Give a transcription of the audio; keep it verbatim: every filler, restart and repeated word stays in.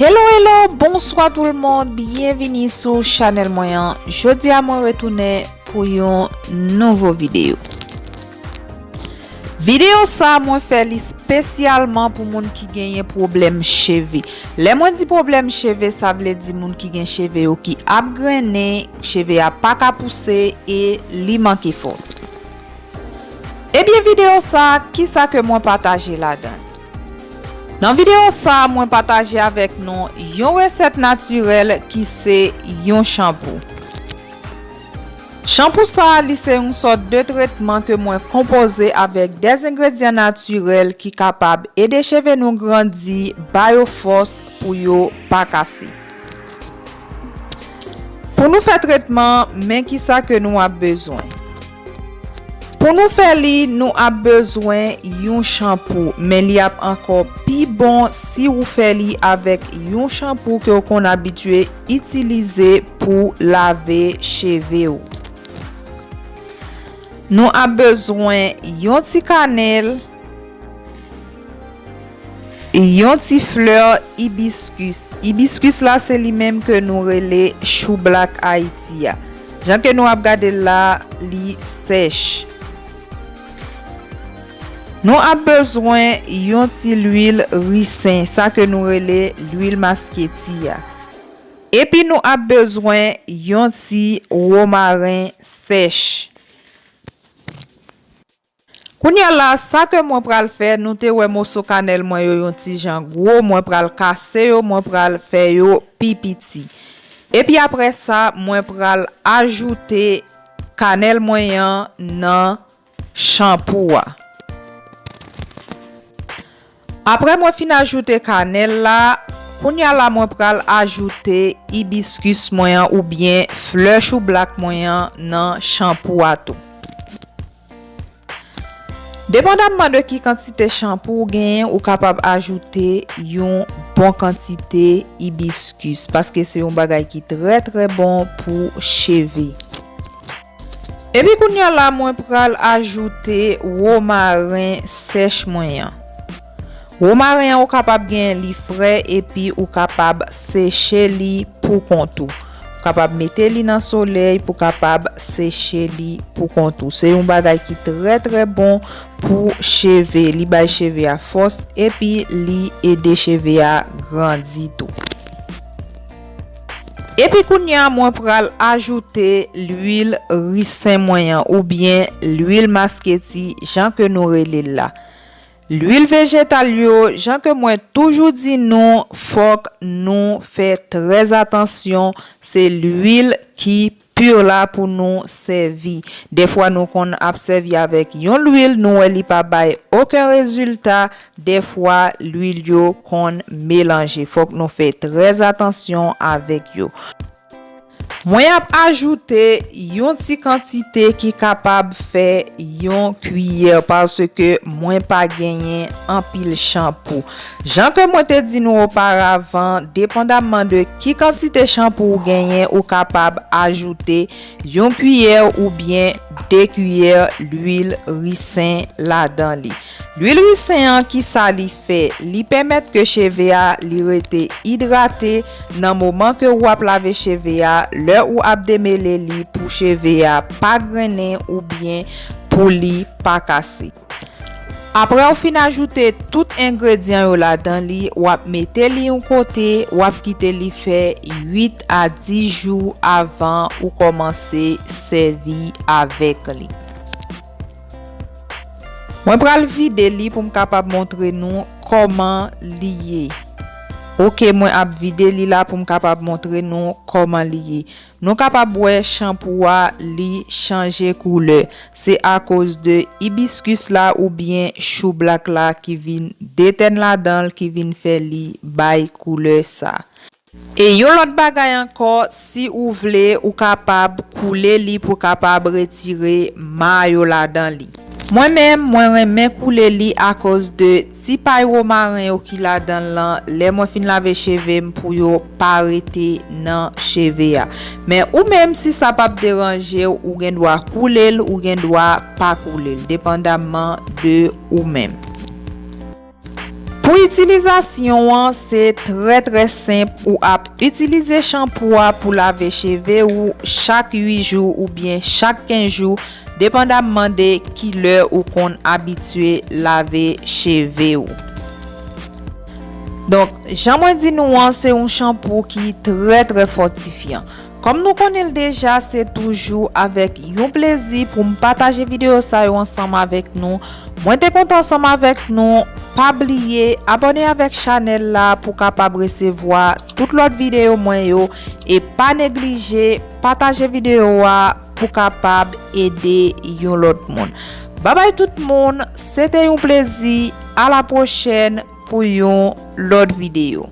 Hello, hello, bonswa tout le monde, byenvini sou chanèl mwen an. Jodi a mwen retounen pou yon nouvo videyo. Videyo sa mwen fè li espesyalman pou moun ki genyen pwoblèm cheve. Lè mwen di pwoblèm cheve, sa vle di moun ki gen cheve yo ki ap grennen, cheve a pa ka pouse e li manke fòs. Ebyen videyo sa, kisa ke mwen pataje ladan? Nan videyo sa, mwen pataje avèk nou yon resèt natirèl ki se yon chanpou. Chanpou sa, li se yon sòt de tretman ke mwen konpoze avèk dè engredyan natirèl ki kapab ede cheve nou grandi, ba yo fòs pou yo pa kase. Pou nou fè tretman, men kisa ke nou ap bezwen. Pou nou fè li, nou ap bezwen yon chanpou, men li ap ankò pi bon si ou fè li avèk yon chanpou ke w konn abitye itilize pou lave cheve w. Nou ap bezwen yon ti kanèl, yon ti flè ibiskis. Ibiskis la se li menm ke nou rele choublak Ayiti a. Jan ke nou ap gade l la, li sèch. Nou ap bezwen yon ti lwil risen, sa ke nou rele lwil masketi a. Epi nou ap bezwen yon ti womaren sèch. Kounye a la, sa ke mwen pral fè, nou te wè moso kanèl mwen yo yon ti jan gwo, mwen pral kase yo, mwen pral fè yo pi piti. Epi apre sa, mwen pral ajoute kanèl mwen an nan chanpou a. Apre mwen fin ajoute kanèl la, kounye a la mwen pral ajoute ibiskis mwen an oubyen flè choublak mwen an nan chanpou a tou. Depandamman de ki kantite chanpou ou genyen, ou kapab ajoute yon bon kantite ibiskis, paske se yon bagay ki trè, trè bon pou cheve. Epi kounye a la, mwen pral ajoute womaren sèch mwen an. Womaren an, ou kapab genyen li fre, epi ou kapab seche li pou kont ou. Ou kapab mete li nan solèy pou kapab seche li pou kont ou. Se yon bagay ki trè, trè bon pou cheve. Li bay cheve a fòs, epi li ede cheve a grandi tou. Epi kounye a, mwen pral ajoute lwil risen mwen an, oubyen lwil masketi, jan ke nou rele l la. Lwil vejetal yo, jan ke mwen toujou di nou, fòk nou fè trè atansyon, se lwil ki pi la pou nou sèvi. Dèfwa nou konn ap sèvi avèk yon lwil, nou wè li pa bay okenn rezilta, dèfwa lwil yo konn melanje. Fòk nou fè trè atansyon avèk yo. Mwen ap ajoute yon ti kantite ki kapab fè yon kiyè, paske mwen pa genyen anpil chanpou. Jan ke mwen te di nou oparavan, depandamman de ki kantite chanpou ou genyen, ou kapab ajoute yon kiyè oubyen de kiyè lwil risen ladan li. Lwil risen an, kisa li fè? Li pèmèt ke cheve a li rete idrate nan moman ke w ap lave cheve a, lè ou ap demele li pou cheve a pa grennen oubyen pou li pa kase. Apre w fin ajoute tout engredyan yo ladan li, w ap mete li yon kote, w ap kite li fè uit a dis jou avan ou kòmanse sèvi avèk li. Mwen pral vide li pou m kapab montre nou kòman li ye. Oke, mwen ap vide li la pou m kapab montre nou kòman li ye. Nou kapab wè chanpou a li chanje koulè. Se akoz de ibiskis la oubyen choublak la ki vin detèn ladan l, ki vin fè li bay koulè sa. E yon lòt bagay ankò, si ou vle, ou kapab koule li pou kapab retire ma yo ladan li. Mwen menm, mwen renmen koule li akoz de ti pay womaren yo ki ladan l lan, lè mwen fin lave cheve m pou yo pa rete nan cheve a. Men ou menm, si sa p ap deranje w, ou gen dwa koule l, ou gen dwa pa koule l, depandamman de ou menm. Pou itilizasyon an, se trè trè senp. Ou ap itilize chanpou a pou lave cheve ou chak uit jou oubyen chak kenz jou, depandamman de ki lè ou konn abitye lave cheve ou. Donk, jan mwen di nou an, se yon chanpou ki trè trè fòtifyan. Kòm nou konnen l deja, se toujou avèk yon plezi pou m pataje videyo sa yo ansanm avèk nou. Mwen te kontan ansanm avèk nou. Pa bliye abòne avèk chanèl la pou kapab resevwa tout lòt videyo mwen yo. E pa neglije pataje videyo a pou kapab ede yon lòt moun. Babay tout moun, se te yon plezi. A la pwochèn pou yon lòt videyo.